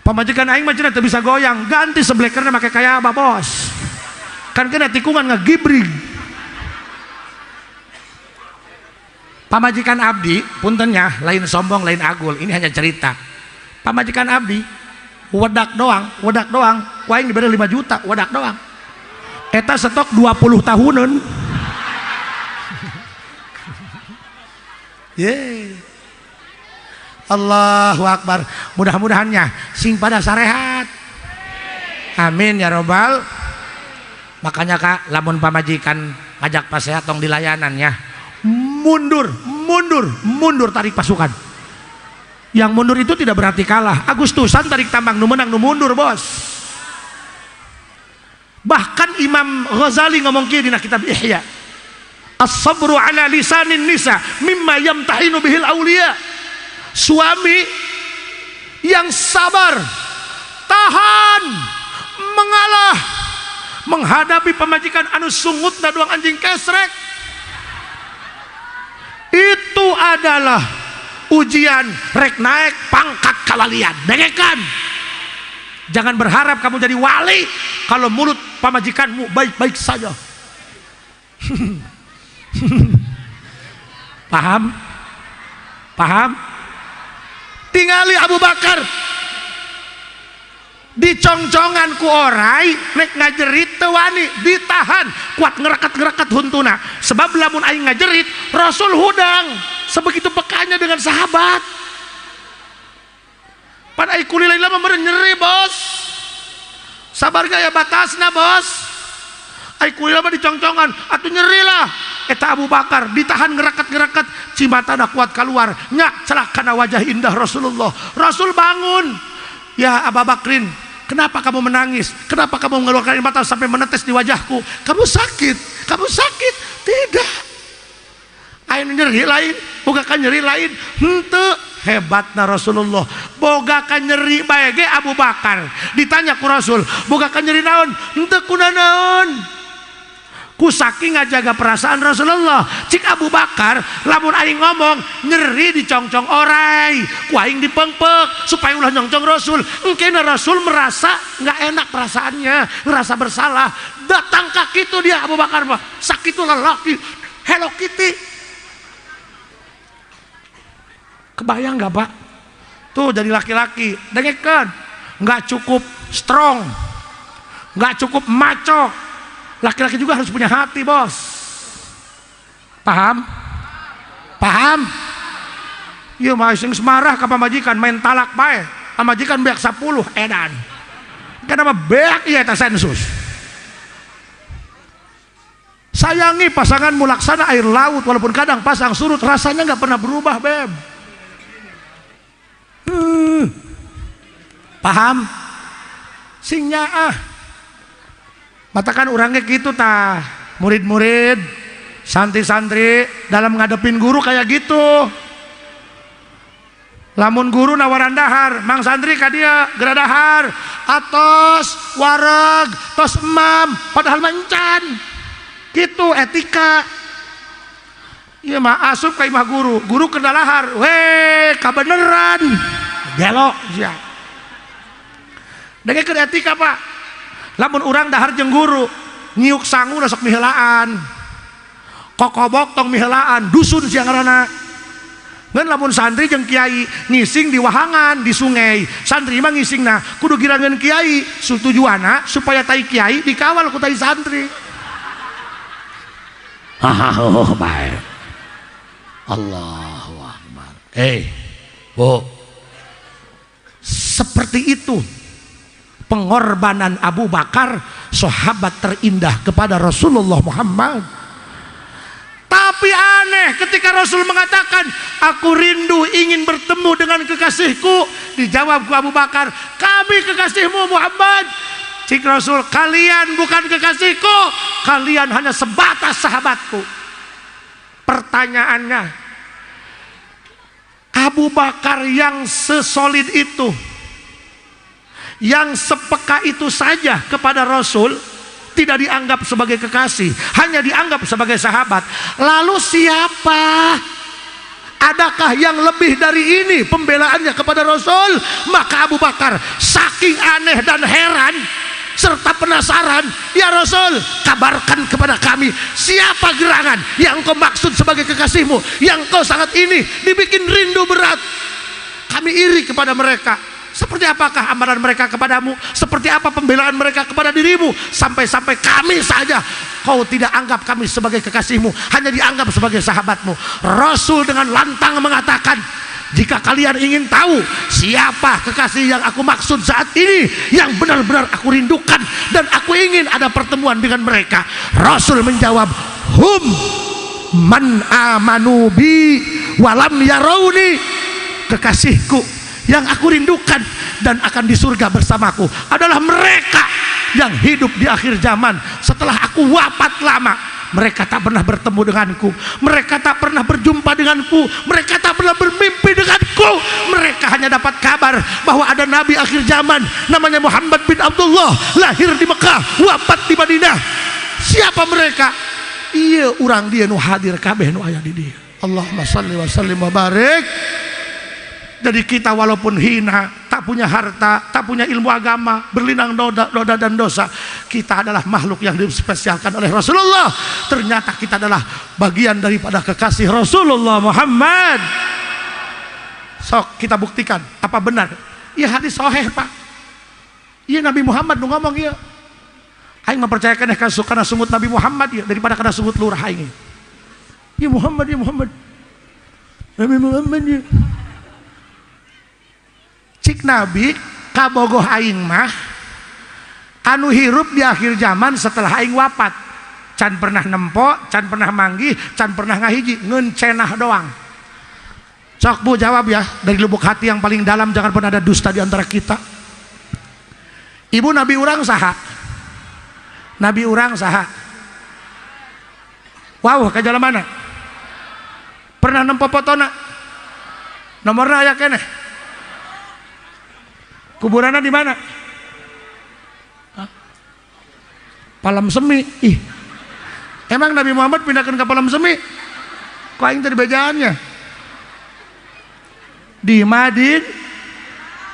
Pamajikan aing mah cenah teu bisa goyang, ganti seblekerna make kaya apa bos. Kan kena tikungan ngegibring. Pamajikan abdi, puntennya, lain sombong, lain agul, ini hanya cerita. Pamajikan abdi, wedak doang, waing diberi 5 juta, wedak doang. Eta stok 20 tahunan. Yeay. Allahu Akbar. Mudah-mudahannya sing pada sarehat. Amin ya robbal. Makanya kak, lamun pamajikan ngajak pasehat tong dilayanan ya. Mundur, mundur, mundur tarik pasukan. Yang mundur itu tidak berarti kalah. Agustusan tarik tambang nu menang nu mundur, bos. Bahkan Imam Ghazali ngomong kieu dina kitab Ihya. As-sabru ala lisanin nisa mimma yamtahinu bihil awliya. Suami yang sabar, tahan, mengalah menghadapi pamajikan anu sungutna doang anjing kesrek, itu adalah ujian rek naik pangkat kawalian. Dengekan, jangan berharap kamu jadi wali kalau mulut pamajikanmu baik-baik saja. Paham? Paham? Tingali Abu Bakar dicongcongan ku orai, nek ngajerit teu wani, ditahan kuat, ngerekat-ngerekat huntuna, sebab lamun aing ngajerit, Rasul hudang. Sebegitu pekanya dengan sahabat. Pan ai kulilai mah meureun nyeri, bos. Sabar gaya batasna, bos. Ai kulilai mah dicongcongan atuh nyeri lah. Eta Abu Bakar ditahan ngerekat-ngerekat, cimatana kuat keluar nyak celak kana wajah indah Rasulullah. Rasul bangun, "Ya Abu Bakrin, kenapa kamu menangis? Kenapa kamu mengeluarkan air mata sampai menetes di wajahku? Kamu sakit? Kamu sakit?" "Tidak." Aing nyeri lain, boga kan nyeri lain. Henteu. Hebatna Rasulullah. Boga kan nyeri bae ge Abu Bakar. Ditanya ku Rasul, "Boga kan nyeri naon?" "Henteu kunanaon." Ku saking ngajaga perasaan Rasulullah. Cik Abu Bakar, lamun aing ngomong nyeri dicongcong orai, ku aing dipengpek supaya ulah nyongcong Rasul. Engkena Rasul merasa nggak enak perasaannya, ngerasa bersalah. Datang kaki itu dia Abu Bakar mah, sakit lelaki Hello Kitty. Kebayang nggak, Pak? Tuh jadi laki-laki, dengekan, nggak cukup strong, nggak cukup maco. Laki-laki juga harus punya hati, bos. Paham? Paham? Iya mah sing marah ka pamajikan main talak bae. Pamajikan beak 10 edan. Kenapa beak ieu eta sensus? Sayangi pasanganmu laksana air laut, walaupun kadang pasang surut rasanya nggak pernah berubah, beb. Paham? Sing nyaah. Matakan orangnya gitu tah, murid-murid, santri-santri dalam ngadepin guru kayak gitu. Lamun guru nawaran dahar, mang santri ka dia geura dahar, atos wareg, tos emam, padahal mencan. Gitu etika. Iya mah asup ka imah guru, guru keur dalahar, weh kabeneran. Gelo sia. Dengekeun etika, Pak. Lamun urang dahar jeung guru, nyiuk sangu sok miheulaan. Kokobok tong miheulaan, dusun sia ngaranna. Ngan lamun santri jeung kiai ngising di wahangan di sungai, santri mah ngisingna kudu girangan kiai, tujuanna supaya tai kiai dikawal ku tai santri. Hahaha, oh, bae. Allahu Akbar. Eh, Bu. Seperti itu pengorbanan Abu Bakar, sahabat terindah kepada Rasulullah Muhammad. Tapi aneh ketika Rasul mengatakan, "Aku rindu ingin bertemu dengan kekasihku." Dijawab ku Abu Bakar, "Kami kekasihmu, Muhammad." Cik Rasul, "Kalian bukan kekasihku, kalian hanya sebatas sahabatku." Pertanyaannya, Abu Bakar yang sesolid itu, yang sepeka itu saja kepada Rasul tidak dianggap sebagai kekasih, hanya dianggap sebagai sahabat. Lalu siapa? Adakah yang lebih dari ini pembelaannya kepada Rasul? Maka Abu Bakar saking aneh dan heran serta penasaran, "Ya Rasul, kabarkan kepada kami siapa gerangan yang kau maksud sebagai kekasihmu, yang kau sangat ini dibikin rindu berat. Kami iri kepada mereka. Seperti apakah amalan mereka kepadamu? Seperti apa pembelaan mereka kepada dirimu? Sampai-sampai kami saja kau tidak anggap kami sebagai kekasihmu, hanya dianggap sebagai sahabatmu." Rasul dengan lantang mengatakan, "Jika kalian ingin tahu siapa kekasih yang aku maksud saat ini, yang benar-benar aku rindukan dan aku ingin ada pertemuan dengan mereka." Rasul menjawab, "Hum man amanu bi walam yarawni." Kekasihku yang aku rindukan dan akan di surga bersamaku adalah mereka yang hidup di akhir zaman setelah aku wafat lama. Mereka tak pernah bertemu denganku, mereka tak pernah berjumpa denganku, mereka tak pernah bermimpi denganku. Mereka hanya dapat kabar bahwa ada nabi akhir zaman namanya Muhammad bin Abdullah, lahir di Mekah, wafat di Madinah. Siapa mereka? Iya, urang dia nu hadir kabeh nu aya di dia. Allahumma salli wa sallim wa barik. Jadi kita walaupun hina, tak punya harta, tak punya ilmu agama, berlinang noda, noda dan dosa, kita adalah makhluk yang dispesialkan oleh Rasulullah. Ternyata kita adalah bagian daripada kekasih Rasulullah Muhammad. Sok kita buktikan apa benar. Iya, hadis sahih, Pak. Iya, Nabi Muhammad nu ngomong, iya. Aing mempercayakan ya karena sungut Nabi Muhammad ya daripada karena sungut lurah aing. Ya Muhammad, ya Muhammad. Nabi Muhammad ya. Cik Nabi, kabogoh aing mah anu hirup di akhir zaman setelah aing wafat, can pernah nempo, can pernah manggih, can pernah ngahiji, ngeun cenah doang. Sok, Bu, jawab ya dari lubuk hati yang paling dalam, jangan pernah ada dusta di antara kita. Ibu, nabi urang saha? Nabi urang saha? Wow, ke jalan mana pernah nempo potona? Nomorna aya keneh? Kuburannya di mana? Hah? Palam Semi. Ih, emang Nabi Muhammad pindahkan ke Palam Semi? Kok aing tadi bejaannya di Madin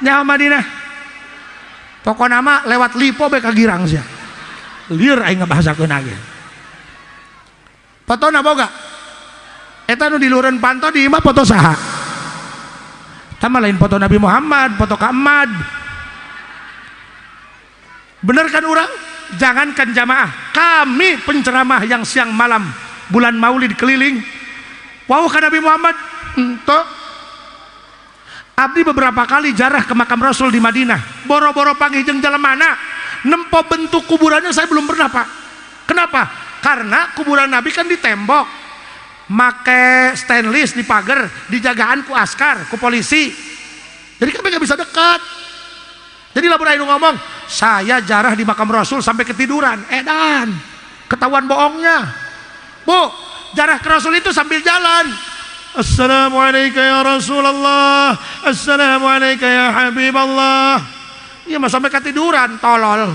nyawa Madinah. Pokokna mah lewat Lipo bae ka girang sia. Lieur aing ngabahasakeun ge. Fotona boga? Eta nu di luhureun panto di imah foto saha? Tama lain foto Nabi Muhammad, foto Kamad. Bener kan orang? Jangankan jamaah, kami penceramah yang siang malam bulan Maulid keliling. Wow, kan Nabi Muhammad? Ento. Abdi beberapa kali jarah ke makam Rasul di Madinah. Boro-boro panggih jeung mana? Nempo bentuk kuburannya saya belum pernah, Pak. Kenapa? Karena kuburan Nabi kan ditembok. Make stainless di pagar, dijagaan ku askar, ku polisi. Jadi kami nggak bisa dekat. Jadi lamun anu ngomong, saya jarah di makam Rasul sampai ketiduran. Edan, ketahuan bohongnya. Bu, jarah ke Rasul itu sambil jalan. Assalamualaikum ya Rasulullah. Assalamualaikum ya Habiballah. Iya mah sampai ketiduran, tolol.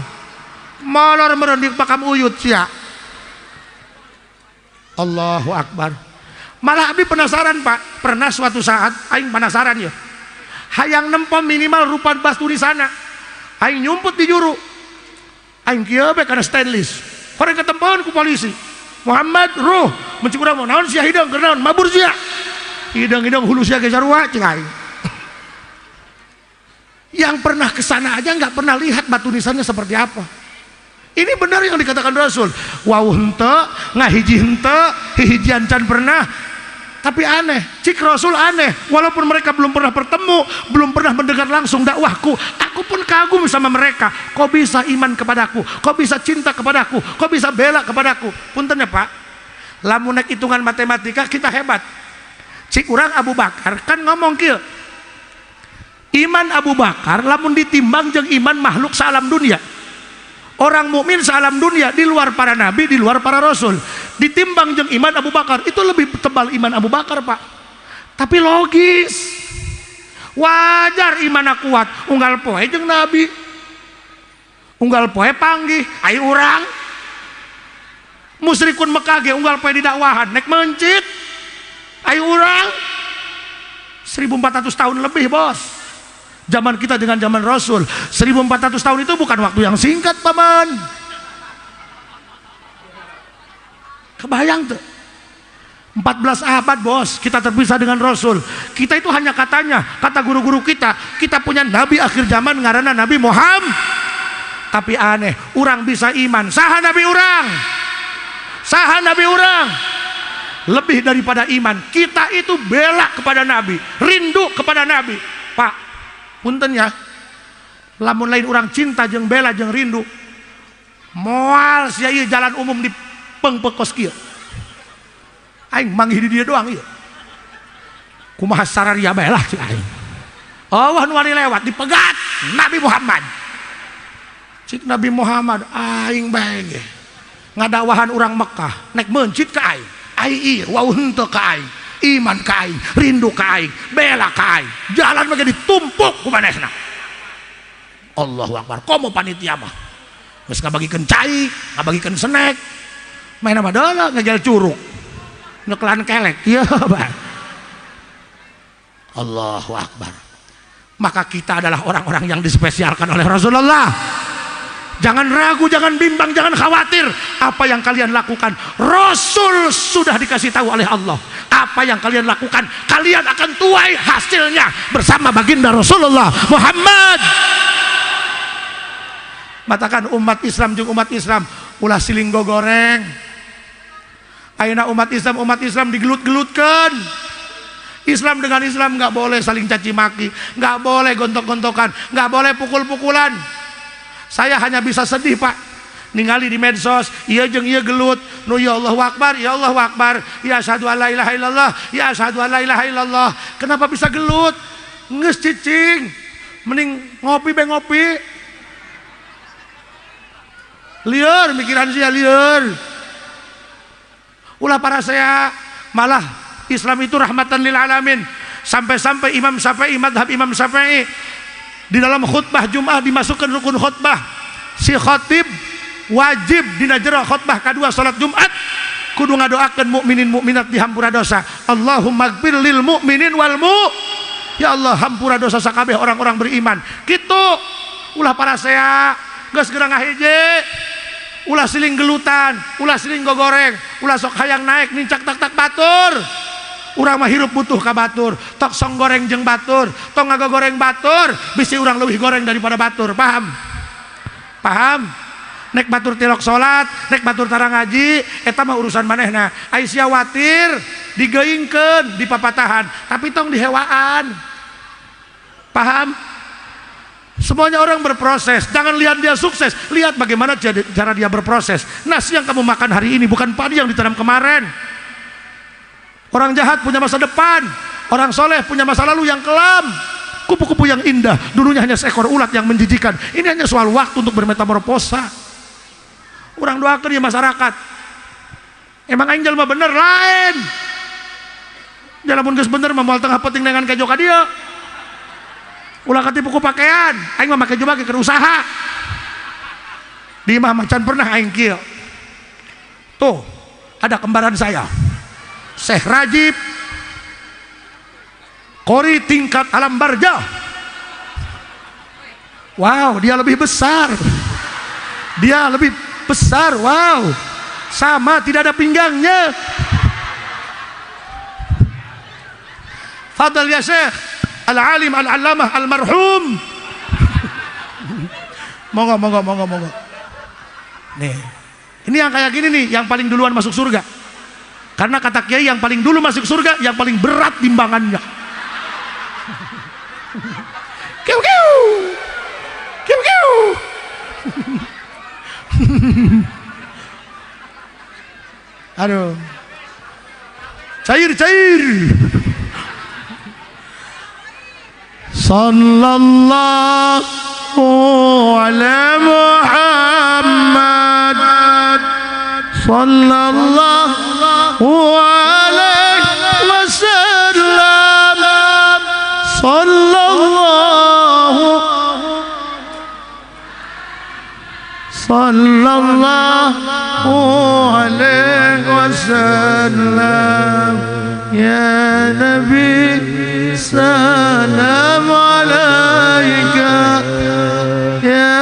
Molor meureun di makam uyut sia. Allahu Akbar. Malah abdi penasaran, Pak. Pernah suatu saat aing penasaran ya. Hayang nempo minimal rupa batu di sana. Aing nyumput di juru. Aing kieu bae kana stainless. Horeng ketempoan ku polisi. Muhammad ruh mencik urang mau naon sia hideung, keur naon mabur sia. Hideung-hideung hulu sia ge sarua cing aing. Yang pernah ke sana aja nggak pernah lihat batu nisannya seperti apa. Ini benar yang dikatakan Rasul. Wow hente, ngahiji hente, hihijian can pernah. Tapi aneh, cik Rasul aneh. Walaupun mereka belum pernah bertemu, belum pernah mendengar langsung dakwahku, aku pun kagum sama mereka. Kok bisa iman kepadaku? Kok bisa cinta kepadaku? Kok bisa bela kepadaku? Punten ya, Pak. Lamun naik hitungan matematika kita hebat. Cik urang Abu Bakar kan ngomong kieu. Iman Abu Bakar lamun ditimbang jeung iman makhluk salam dunia. Orang mukmin sealam dunia di luar para nabi, di luar para rasul. Ditimbang jeung iman Abu Bakar, itu lebih tebal iman Abu Bakar, Pak. Tapi logis. Wajar iman kuat, unggal poe jeung nabi. Unggal poe panggih, ai urang musyrikun Mekah ge unggal poe didakwahan, nek mencit. Ai urang 1400 tahun lebih, Bos. Zaman kita dengan zaman Rasul 1400 tahun itu bukan waktu yang singkat, paman. Kebayang tuh 14 abad, bos, kita terpisah dengan Rasul. Kita itu hanya katanya, kata guru-guru kita, kita punya nabi akhir zaman ngarana Nabi Muhammad. Tapi aneh, orang bisa iman. Saha nabi urang? Saha nabi urang? Lebih daripada iman, kita itu bela kepada nabi, rindu kepada nabi. Pak, punten ya, lamun lain orang cinta jeung bela jeung rindu, moal sia ieu jalan umum di pengpekos kieu. Aing manggih di dia doang ieu. Kumaha sararia bae lah cek aing. Allah nu wani lewat dipegat Nabi Muhammad. Cik Nabi Muhammad aing bae ge. Ngadakwahan urang Mekah nek meuncit ka aing. Ai ieu wau henteu ka aing. Iman ka aing, rindu ka aing, bela ka aing. Jalan mah ditumpuk ku manehna. Allahu Akbar. Komo panitia mah. Geus ngabagikeun cai, ngabagikeun snack. Main mah deuleu ngegel curug. Nyekelan kelek. Ieu bae. Allahu Akbar. Maka kita adalah orang-orang yang dispesialkan oleh Rasulullah. Jangan ragu, jangan bimbang, jangan khawatir. Apa yang kalian lakukan, Rasul sudah dikasih tahu oleh Allah. Apa yang kalian lakukan, kalian akan tuai hasilnya bersama baginda Rasulullah Muhammad. Matakan umat Islam jeung umat Islam ulah siling gogoreng. Ayeuna umat Islam digelut-gelutkeun. Islam dengan Islam nggak boleh saling caci maki, nggak boleh gontok-gontokan, nggak boleh pukul-pukulan. Saya hanya bisa sedih Pak, ningali di medsos, iya jeung iya gelut, nu ya Allahu Akbar, ya Allahu Akbar, ya asyhadu alla ilaha illallah, ya asyhadu alla ilaha illallah. Kenapa bisa gelut? Geus cicing, mending ngopi be ngopi. Lieur mikiran sia lieur. Ulah para saya malah Islam itu rahmatan lil alamin. Sampai-sampai Imam Syafi'i, madhab Imam Syafi'i di dalam khutbah Jumat dimasukkan rukun khutbah. Si khatib wajib dina jero khutbah kedua salat Jumat kudu ngadoakeun mukminin mukminat dihampura dosa. Allahumma gfir lil mukminin wal mu. Ya Allah hampura dosa sakabeh orang-orang beriman. Kitu ulah para saya geus geura ngahiji. Ulah siling gelutan, ulah siling gogoreng, ulah sok hayang naik nincak tak-tak batur. Urang mah hirup butuh ka batur, tok song goreng jeung batur, tong ngagogoreng batur, bisi urang leuwih goreng daripada batur, paham? Paham? Nek batur tilok salat, nek batur tara ngaji, eta mah urusan manehna. Ai sia watir digeingkeun di papatahan, tapi tong dihewaan. Paham? Semuanya orang berproses. Jangan lihat dia sukses, lihat bagaimana cara dia berproses. Nasi yang kamu makan hari ini bukan padi yang ditanam kemarin. Orang jahat punya masa depan, orang soleh punya masa lalu yang kelam. Kupu-kupu yang indah, dulunya hanya seekor ulat yang menjijikan. Ini hanya soal waktu untuk bermetamorfosa. Orang doakan ya masyarakat. Emang aing jelema bener lain. Jalan geus bener mah moal tengah penting dengan kejo ka dieu. Ulah katipu ku pakaian, aing mah make jubah keur usaha. Di imah macan pernah aing kieu. Tuh, ada kembaran saya. Syekh Rajib Qori tingkat alam barjah. Wow, dia lebih besar. Dia lebih besar, wow. Sama tidak ada pinggangnya. Fadal ya Syekh Al-Alim Al-Allamah Al-Marhum. Monggo, monggo, monggo, monggo. Nih, ini yang kayak gini nih, yang paling duluan masuk surga. Karena kata kiai yang paling dulu masuk surga, yang paling berat timbangannya. Kiu kiu, kiu kiu. Aduh, cair cair. Sallallahu ala Muhammad, sallallahu alaihi wasallam, sallallahu sallallahu alaihi wasallam. Ya Nabi salam alaika, ya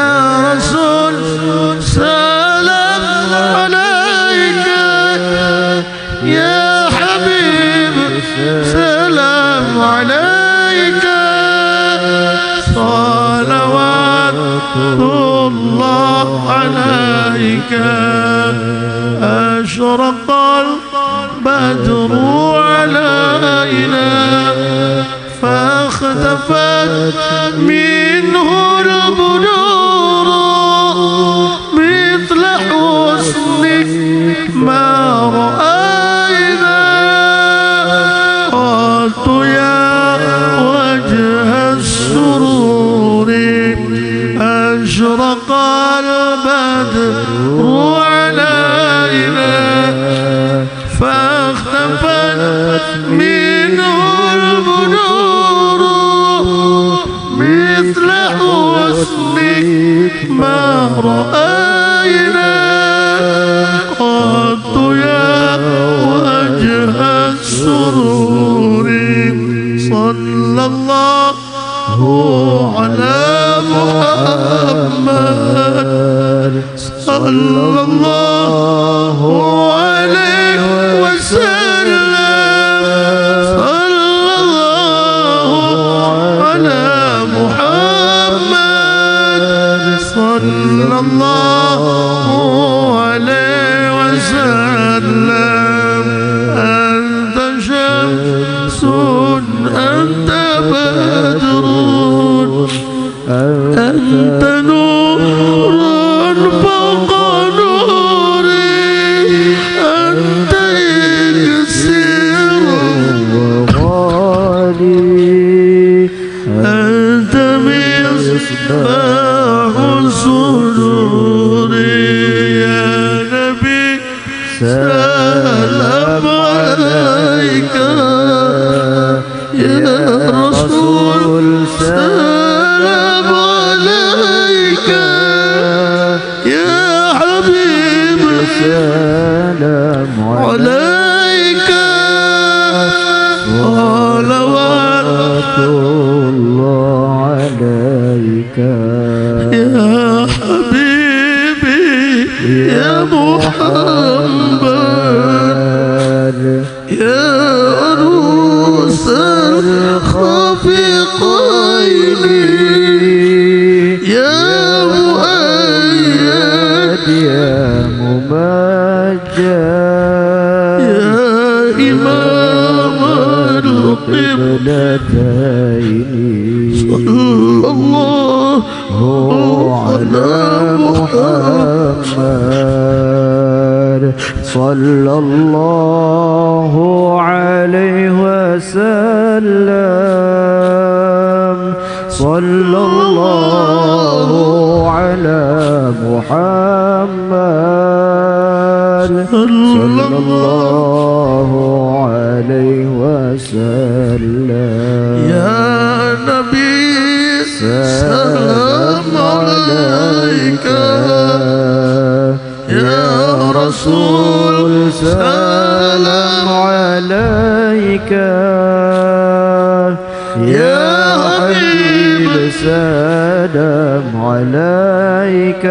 Rasul salam alaika, ya Habib salam alaika, salawatullah alaika. Ashraqal badru alaina فاختفت منه البدور مثل حسنك ما رأينا قلت يا Sallallahu alaihi wasallam. Sallallahu ala Muhammad. Sallallahu alaihi wasallam. Anta syamsun, anta badrun, anta nurun fawqa nuri, anta iksirun وغالي أنت مصباح الصدور. يا نبي سلام عليك، يا رسول سلام عليك، يا حبيب سلام عليك. صلوات الله عليك يا حبيبي يا محمد، يا عروس الخفيقين، يا مؤيد يا ممجد، يا إمام القبلتين. صلى الله على محمد صلى الله عليه وسلم. صلى الله على محمد صلى الله عليه وسلم. يا نبي سلام عليك، يا رسول سلام عليك، يا حبيب سلام عليك.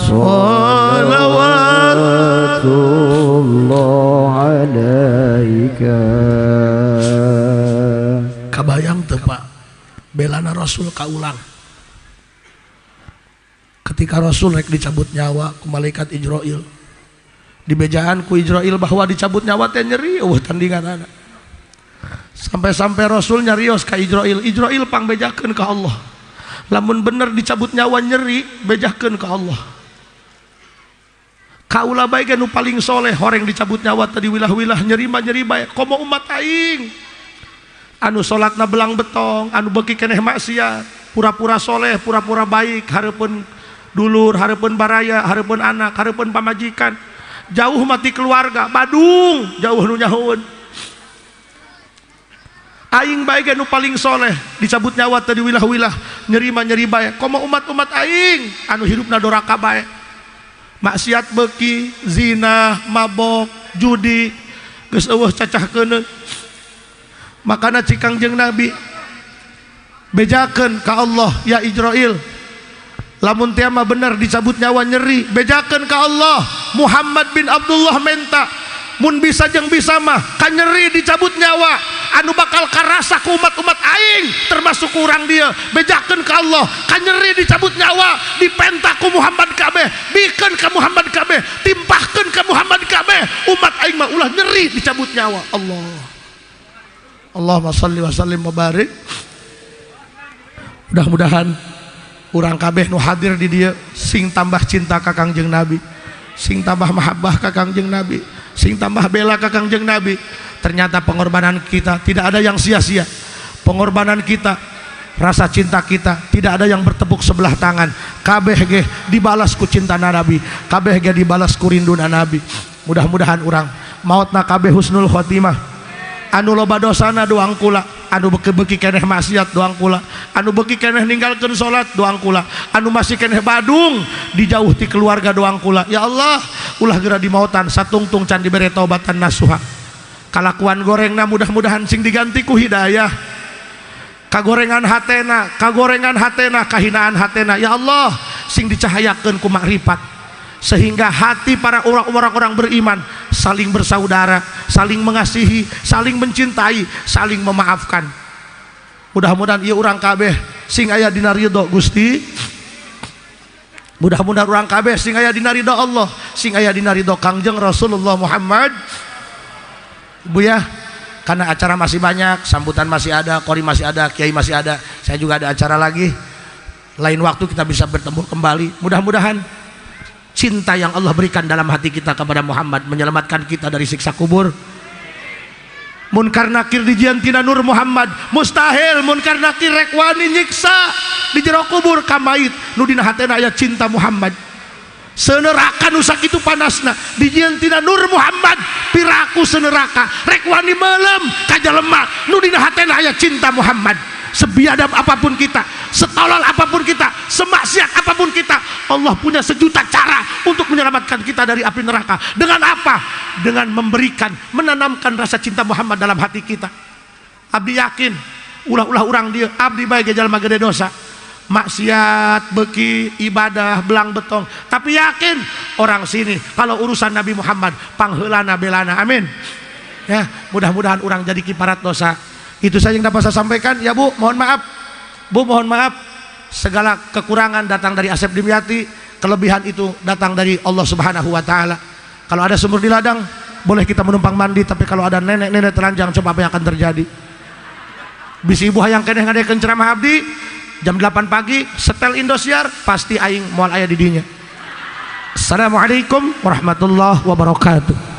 صلوات الله عليك. Kabayang teu Pak, belana Rasul kaulang ketika Rasul rek dicabut nyawa ku malaikat Ijroil. Dibejaan ku Ijroil bahwa dicabut nyawa teh nyeri, euweuh tandinganana. Sampai-sampai Rasul nyarios ka Ijroil, "Ijroil, pangbejakeun ka Allah, lamun bener dicabut nyawa nyeri, bejakeun ka Allah. Kaula bae ge nu paling soleh horeng dicabut nyawa tadi wilah-wilah, nyeri mah nyeri bae, komo umat aing anu salatna belang betong, anu beuki keneh maksiat, pura-pura soleh, pura-pura baik hareupeun dulur, hareupeun baraya, hareupeun anak, hareupeun pamajikan, jauh mati keluarga, Badung jauh nu nyahoeun. Aing bae ge nu paling soleh dicabut nyawa tadi wilah-wilah, nyeri mah nyeri bae, komo umat-umat aing anu hirupna doraka bae, maksiat beuki, zina, mabok, judi, geus euweuh cacahkeuneun." Makana cik Kangjeng Nabi, "Bejakeun ka Allah, ya Ijroil, lamun teh mah bener dicabut nyawa nyeri, bejakeun ka Allah, Muhammad bin Abdullah menta mun bisa jeung bisa mah kanyeri dicabut nyawa anu bakal karasa ku umat-umat aing termasuk kurang dia. Bejakeun ka Allah, kanyeri dicabut nyawa dipenta ku Muhammad kabeh, bikeun ka Muhammad kabeh, timpahkeun ka Muhammad kabeh, umat aing mah ulah nyeri dicabut nyawa." Allah. Allahumma salli wa sallim wa barik. Mudah-mudahan urang kabeh nu hadir di dieu sing tambah cinta ka Kangjeng Nabi, sing tambah mahabbah ka Kangjeng Nabi, sing tambah bela ka Kangjeng Nabi. Ternyata pengorbanan kita tidak ada yang sia-sia. Pengorbanan kita, rasa cinta kita tidak ada yang bertepuk sebelah tangan. Kabeh ge dibalas ku cinta Nabi, kabeh ge dibalas ku rinduna Nabi. Mudah-mudahan urang mautna kabeh husnul khotimah. Anu loba dosana doang kula, anu beuki-beuki keneh maksiat doang kula, anu beuki keneh ninggalkeun salat doang kula, anu masih keneh Badung dijauh ti keluarga doang kula. Ya Allah, ulah geura dimautan satungtung can dibere taubatan nasuha. Kalakuan gorengna mudah-mudahan sing diganti ku hidayah. Kagorengan hatena, kagorengan hatena, kahinaan hatena. Ya Allah, sing dicahayakeun ku makrifat, sehingga hati para orang-orang beriman saling bersaudara, saling mengasihi, saling mencintai, saling memaafkan. Mudah-mudahan ieu urang kabeh sing aya dina ridho Gusti. Mudah-mudahan urang kabeh sing aya dina ridho Allah, sing aya dina ridho Kangjeng Rasulullah Muhammad. Bu ya, karena acara masih banyak, sambutan masih ada, qori masih ada, kiai masih ada, saya juga ada acara lagi. Lain waktu kita bisa bertemu kembali. Mudah-mudahan cinta yang Allah berikan dalam hati kita kepada Muhammad menyelamatkan kita dari siksa kubur. Munkar nakir dijieun tina Nur Muhammad, mustahil munkar nakir rek wani nyiksa di jero kubur ka mayit nu dina hatena aya cinta Muhammad. Seneraka nu sakitu panasna dijieun tina Nur Muhammad, piraku seneraka rek wani melem ka jelema nu dina hatena aya cinta Muhammad. Sebiadab apapun kita, setolol apapun kita, semaksiat apapun kita, Allah punya sejuta cara untuk menyelamatkan kita dari api neraka. Dengan apa? Dengan memberikan, menanamkan rasa cinta Muhammad dalam hati kita. Abdi yakin, ulah-ulah urang dia, abdi bae ge jalma gede dosa, maksiat beki, ibadah belang betong, tapi yakin orang sini kalau urusan Nabi Muhammad pangheulana belana. Amin ya. Mudah-mudahan urang jadi kiparat dosa. Itu saja yang dapat saya sampaikan ya. Bu, mohon maaf. Bu, mohon maaf. Segala kekurangan datang dari Asep Dimyati, kelebihan itu datang dari Allah Subhanahu wa taala. Kalau ada sumur di ladang, boleh kita menumpang mandi, tapi kalau ada nenek-nenek telanjang, coba apa yang akan terjadi? Bisi ibu hayang keneh ngadengekeun ceramah abdi jam 8 pagi, setel Indosiar, pasti aing moal aya di dinya. Assalamualaikum warahmatullahi wabarakatuh.